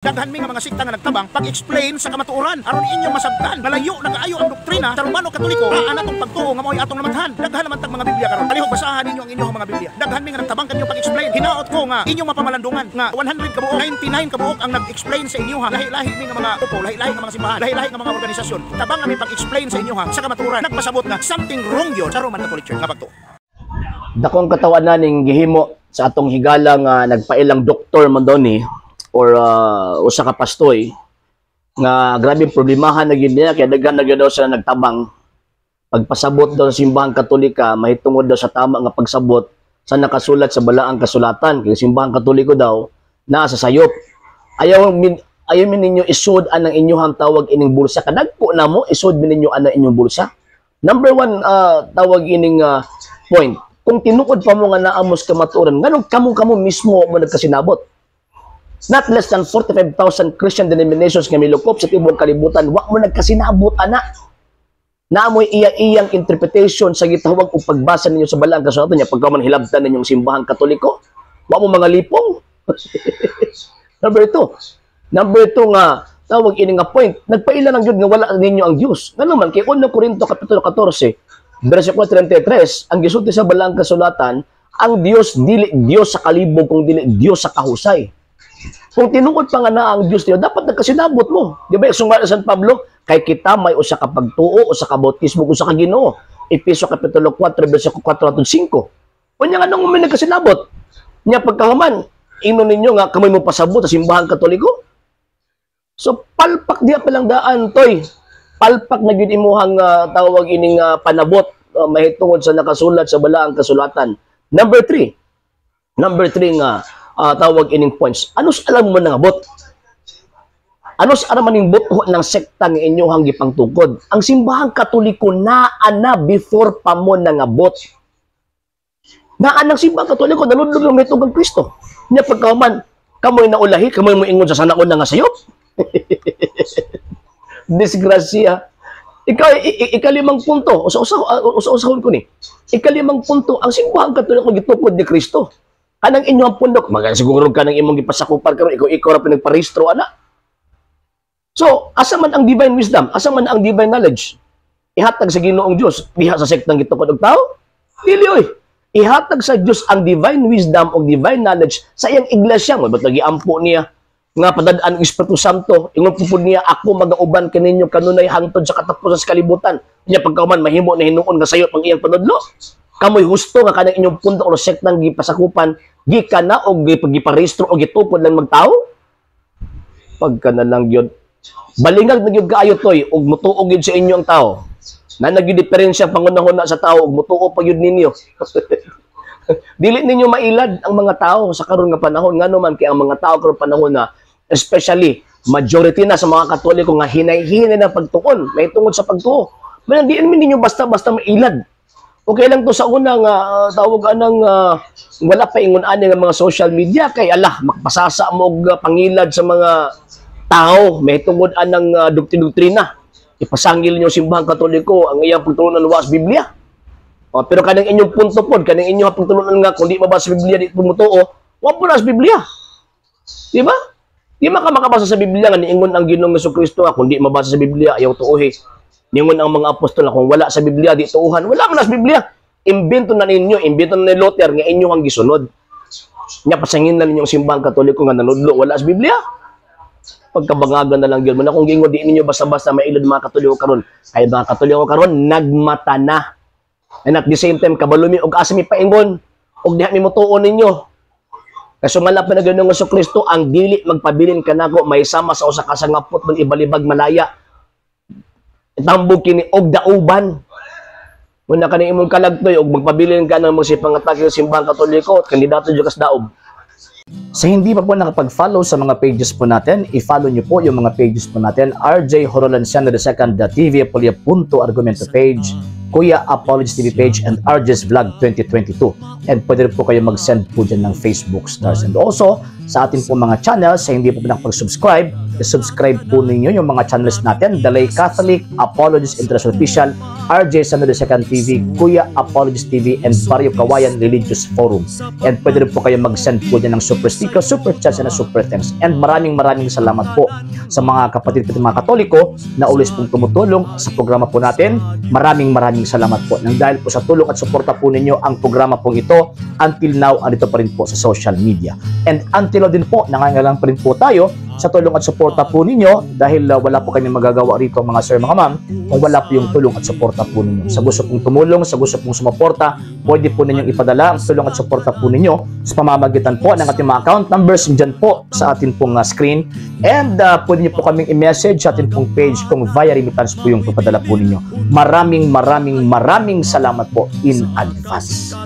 Daghan mi nga mga sikta nga nagtabang pag-explain sa kamatuoran aron inyong masabtan. Malayo na kaayo ang doktrina sa Romano Katoliko nga atong pagtuo nga mao'y atong namathan. Daghan naman tag mga Biblia karon. Palihog basahan ninyo ang inyong mga Biblia. Daghan mi nga nagtabang kanyo pag-explain. Hinaot ko nga inyong mapamalandungan nga 100 kabuok, 99 kabuok ang nag-explain sa inyo ha. Lahi-lahi mi nga mga grupo, lahi-lahi nga mga simbahan, lahi-lahi nga mga organisasyon. Tabang kami pag-explain sa inyo ha sa kamatuoran. Nagpasabot nga something wrong yun sa Roman Catholic Church nga pagtuo. Dakong katawan na ning gihimo sa atong higala nga nagpailang doktor man daw ni or usa ka pastoy nga grabe problemahan na gyud niya kay daghan na gyud daw sila nagtabang pagpasabot daw sa Simbahang Katolika mahitungod daw sa tama nga pagsabot sa nakasulat sa Balaang Kasulatan, kay Simbahang Katoliko daw naa sa sayop. Ayaw min ninyo isud anang inyong tawag ining bulsa, kadagko na mo isud min ninyo anang inyong bulsa. Number one, tawag ining point, kung tinuod pa mo nga naa mos kamatuoran, nganong kamo-kamo mismo mo nagkasinabot? Not less than 45,000 Christian denominations nga milukop sa tibuok kalibutan, wa mo nagkasinabot ana. Naamoy iya-iyang interpretation sa gitawag og pagbasa ninyo sa Balaang Kasulatan niya pagka man hilabtan ninyong Simbahang Katoliko, wa mo mga lipong. Number two. Number two nga tawag ini nga point, nagpaila ng gyud nga wala ninyo ang Dios. Ngano man kay 1 Corinto kapitulo 14 versikulo 33, ang gisulti sa Balaang Kasulatan, ang Dios dili Dios sa kalibog kung dili Dios sa kahusay. Kung tinuod pa nga na ang Dios niyo, dapat nagkasinabot mo. Di ba? Sumala San Pablo, kay kita may usa ka pagtuo, usa ka bautismo, usa ka Ginoo. Efeso kapitulo 4 versikulo 4 hangtod 5. Unya nga nung may nagkasinabot? Nya pagkahuman, ingnon ninyo nga kamoy mo pasabot sa Simbahang Katoliko? So palpak diya pa lang daan toy. Palpak na gyud imuhang tawag ining panabot mahitungod sa nakasulat sa Balaang Kasulatan. Number three. Number three nga tawag ining points. Ano sa alam mo nangabot? Ano sa alam maning buto ng sekta nga inyong gipangtukod? Ang Simbahang Katoliko naa na before pa mo nangabot. Naa ng Simbahang Katoliko, naludlog ng mitog ang Kristo. Nya pagkahuman, kamoy naulahi, kamoy mo ingon sa sanaon na nga sayop. Disgrasya. Ikaw, ikalimang punto, usa-usahon ko ni. Ikalimang punto, ang Simbahang Katoliko gitukod ni Kristo. Kanang inyong pundok, magan siguro kanang imong gipasakupan karon, ikaw ra pinagparehistro ana. So, asa man ang divine wisdom? Asa man ang divine knowledge? Ihatag sa Ginoong Dios diha sa sektang gitukod og tao? Dili oy. Ihatag sa Dios ang divine wisdom o divine knowledge sa iyang iglesia mo. Ba't nagiampo niya nga padad-an ang Espiritu Santo? Ingon pud niya, "Ako magauban kaninyo kanunay hangtod sa katapusan sa kalibutan." Nya pagkauman mahimo na hinuon nga sayop ang iyang panudlo. Kamoy husto nga kanang inyong punto o sektang gipasakupan gikan na og giparehistro o gitukod lang magtao? Pagka na lang gyud. Balingag na gyud kaayo toy ug mutuo gyud sa inyo ang tao. Na nagyud diferensya pangunahon na sa tao ug mutuo pa gyud ninyo. Dili ninyo mailad ang mga tao sa karon nga panahon, ngano man kay ang mga tao karon panahon na, especially majority na sa mga Katoliko nga hinay-hinay na pagtuon may tungod sa pagtuo. Man di ninyo basta-basta mailad. Okay lang to sa una nga tawag anang wala pa ingon ani nga mga social media, kay ala makapasasa mo og pangilad sa mga tao may tungod anang doktrina. Ipasangil niyo Simbahang Katoliko ang iyang pagtulunan wa sa Biblia. O, pero kanang inyong punto pod, kanang inyong pagtulunan nga kung di mabasa sa Biblia di tumutuo, wa po na sa Biblia. Di ba? Di man ka makabasa sa Biblia nga niingon ang Ginoong Kristo nga kung di mabasa sa Biblia ayaw tuohi. Niingon ang mga apostol na kung wala sa Biblia di tuuhan. Wala man na sa Biblia. Imbento na ninyo, imbento na ni Luther nga inyo ang gisunod. Nya pasangin na ninyong Simbahang Katoliko nga nanudlo wala sa Biblia. Pagkabangagan na lang gyud mo na kung gingon di ninyo basta-basta mailod mga Katoliko karon. Kay mga Katoliko karon nagmata na. And at the same time kabalo mi og asa mi paingon og diha mi motuo ninyo. Kay sumala pa na Ginoong Kristo, ang dili magpabilin kanako may sama sa usa ka sangapot man ibalibag malaya. Tambog kini og dauban. Muna kani imong kalagtoy og magpabilin ka ng magsipangatake sa Simbahang Katoliko, kandidato jud kas daob. Sa hindi pa po nakapag-follow sa mga pages po natin, i-follow nyo po yung mga pages po natin: RJ Horolanciano II, TV Apolia Punto Argumento page, Kuya Apologies TV page, and RJ's Vlog 2022. And pwede rin po kayo mag-send po dyan ng Facebook stars. And also, sa ating po mga channels, sa hindi po nakapag-subscribe, i-subscribe po ninyo yung mga channels natin: Dalay Catholic, Apologies International Official, RJ Sano the Second TV, Kuya Apologist TV, and Barrio Kawayan Religious Forum. And pwede rin po kayo mag-send po dyan ng super sticker, super chat, and super thanks. And maraming maraming salamat po sa mga kapatid ko, mga Katoliko na always pong tumutulong sa programa po natin. Maraming maraming salamat po. Nang dahil po sa tulong at suporta po ninyo, ang programa pong ito until now andito pa rin po sa social media. And until now din po, nangangailangan pa rin po tayo sa tulong at suporta po ninyo dahil wala po kami magagawa rito, mga sir, mga ma'am, kung wala po yung tulong at suporta po ninyo. Sa gusto pong tumulong, sa gusto pong sumuporta, pwede po ninyong ipadala ang tulong at suporta po ninyo sa pamamagitan po ng ating mga account numbers dyan po sa atin pong screen. And pwede niyo po kaming i-message sa atin pong page kung via remittance po yung papadala po ninyo. Maraming maraming maraming salamat po in advance.